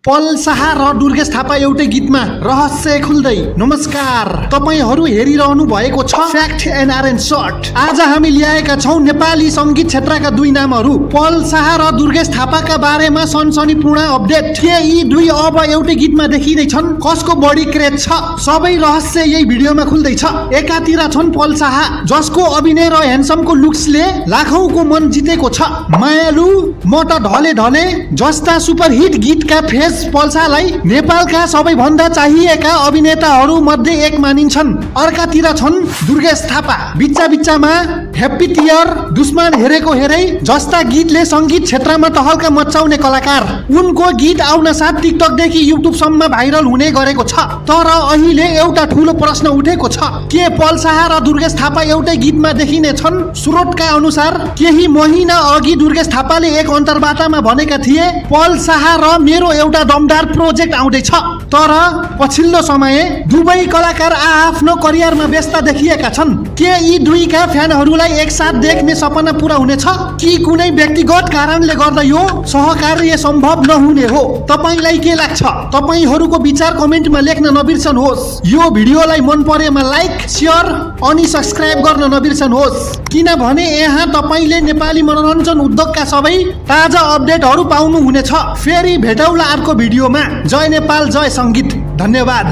पल शाह र दुर्गेश थापा एउटै गीतमा रहस्य खुल्दै। नमस्कार, तपाईहरू हेरिरहनु भएको छ फ्याक्ट एनआरएन सर्ट। आज हामी ल्याएका छौं नेपाली संगीत क्षेत्रका दुई नामहरू पल शाह र दुर्गेश थापाका बारेमा सनसनीपूर्ण अपडेट। के यी दुई अब एउटै गीतमा देखिँदै छन्? कसको बढी क्रेज छ? सबै रहस्य यही भिडियोमा खुल्दै छ। एकातिर छन् पल शाह, जसको अभिनय र ह्यान्डसमको लुक्सले लाखौंको मन जितेको छ। मायालु, म त ढले ढले जस्ता सुपरहिट गीतका फेज पल शाहलाई नेपालका सबैभन्दा चाहिएका अभिनेताहरू मध्ये एक मानिन्छन्। अर्कातिर छन् दुर्गेश थापा, बिच्चा बिच्चामा ह्याप्पी टियर, दुश्मन हेरेको हेरै जस्ता गीतले संगीत क्षेत्रमा तहल्का मचाउने कलाकार। उनको गीत आउन साथ टिकटकदेखि युट्युबसम्म भाइरल हुने गरेको छ। तर अहिले एउटा ठूलो प्रश्न उठेको छ, के पल शाह र दुर्गेश थापा एउटै गीतमा देखिने छन्? स्रोतका अनुसार केही महिना अघि दुर्गेश थापाले एक अन्तर्वार्तामा भनेका थिए, पल शाह र मेरो एउटा दमदार प्रोजेक्ट आउँदैछ। तर पछिल्लो समय दुवै कलाकार आफ्नो करियरमा व्यस्त देखिएका छन्। के यी दुईका फ्यानहरूलाई एकसाथ देख्ने सपना पूरा हुनेछ कि कुनै व्यक्तिगत कारणले गर्दा यो सहकार्य सम्भव नहुने हो? तपाईलाई के लाग्छ? तपाईहरूको विचार कमेन्टमा लेख्न नबिर्सनुहोस्। यो भिडियोलाई मन परेमा लाइक, शेयर अनि सब्स्क्राइब गर्न नबिर्सनुहोस्, किनभने यहाँ तपाईले नेपाली मनोरञ्जन उद्योगका सबै ताजा अपडेटहरू पाउनु हुनेछ। फेरि भेटौँला अर्को भिडियोमा। जय नेपाल, जय संगीत। धन्यवाद।